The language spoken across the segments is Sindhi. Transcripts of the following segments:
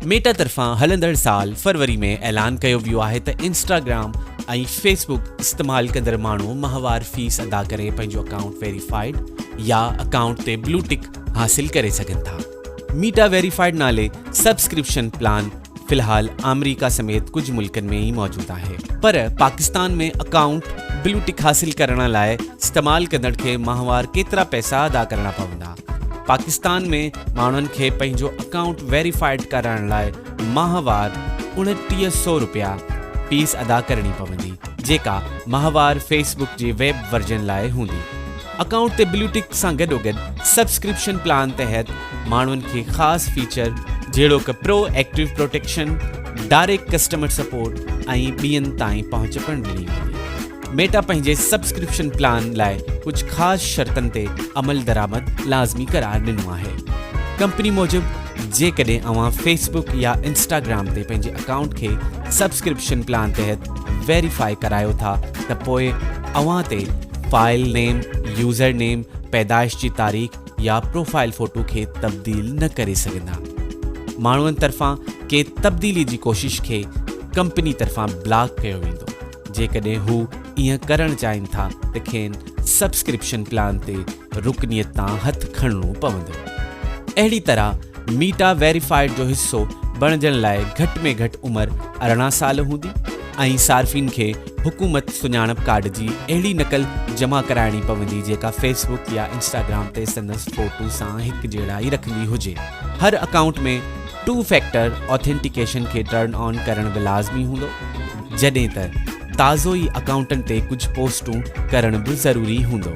ميٽا طرفان هلندڙ سال فروري ۾ اعلان ڪيو ويو آهي ته انسٽاگرام ۽ فيس بڪ استعمال ڪندڙ ماڻهو ماهوار فيس ادا ڪري پنهنجو اڪائونٽ ويريفائيڊ يا اڪائونٽ تي بلو ٽڪ حاصل ڪري سگهن ٿا. ميٽا ويريفائيڊ نالي سبسڪرپشن پلان في الحال آمريڪا سميت ڪجهه ملڪن ۾ ئي موجود آهي پر پاڪستان ۾ اڪائونٽ بلو ٽڪ حاصل ڪرڻ لاء استعمال ڪندڙ کي ماهوار ڪيترا پئسا ادا ڪرڻا پوندا؟ پاڪستان ۾ ماڻهن کي پنهنجو اڪائونٽ ويريفائيڊ ڪرائڻ لاء ماهوار 29 سئو رپيا فيس ادا ڪرڻي پوندي جيڪا ماهوار فيس بڪ جي ويب ورجن لاء هوندي. اڪائونٽ تي بلو ٽڪ سان گڏوگڏ سبسڪرپشن پلان تحت ماڻهن کي خاص فيچر جهڙوڪ proactive protection, direct customer support ۽ ٻين تائين پهچ پڻ ڏني ويندي. ميٽا پنهنجي سبسڪرپشن پلان لاء ڪجهه خاص شرطن تي عملدرآمد لازمي قرار ڏنو آهي. ڪمپني موجب جيڪڏهن اوهان فيس بڪ يا انسٽاگرام تي پنهنجي اڪائونٽ کي سبسڪرپشن پلان تحت ويريفائي ڪرايو ٿا ته پوء اوهان تي فائل نيم، يوزر نيم، پيدائش جي تاريخ يا پروفائل فوٽو کي تبديل نه ڪري سگهندا. ماڻهن طرفان ڪنهن تبديلي جي ڪوشش کي ڪمپني طرفان بلاڪ ڪيو ويندو. جيڪڏهن هو ائين ڪرڻ چاهين ٿا ته کين سبسڪرپشن پلان تي رڪنيت تان هٿ کڻڻو پوندو. اهڙي طرح ميٽا ويريفائيڊ جو حصو بڻجڻ لاء گهٽ ۾ گهٽ عمر 18 سال هوندي ۽ صارفين کي حڪومت سڃاڻپ ڪارڊ جي اهڙي نقل جمع ڪرائڻي پوندي جيڪا فيس بڪ يا انسٽاگرام تي سندس فوٽو سان هڪجهڙائي رکندي هجي. هر اڪائونٽ ۾ ٽو فيڪٽر آٿينٽيڪيشن کي ٽرن آن ڪرڻ به لازمي هوندو جڏهن ته تازو ئي اڪائونٽن تي ڪجهه پوسٽون ڪرڻ به ضروري هوندو.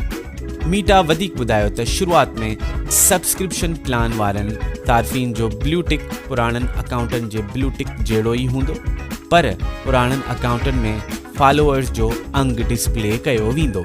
ميٽا وڌيڪ ٻڌايو ته شروعات ۾ سبسڪرپشن پلان وارن صارفين جو بلو ٽڪ پراڻن اڪائونٽن جي بلو ٽڪ جهڙو ئي هوندو پر پراڻن اڪائونٽن ۾ فالوورز جو انگ ڊسپلي ڪيو ويندو.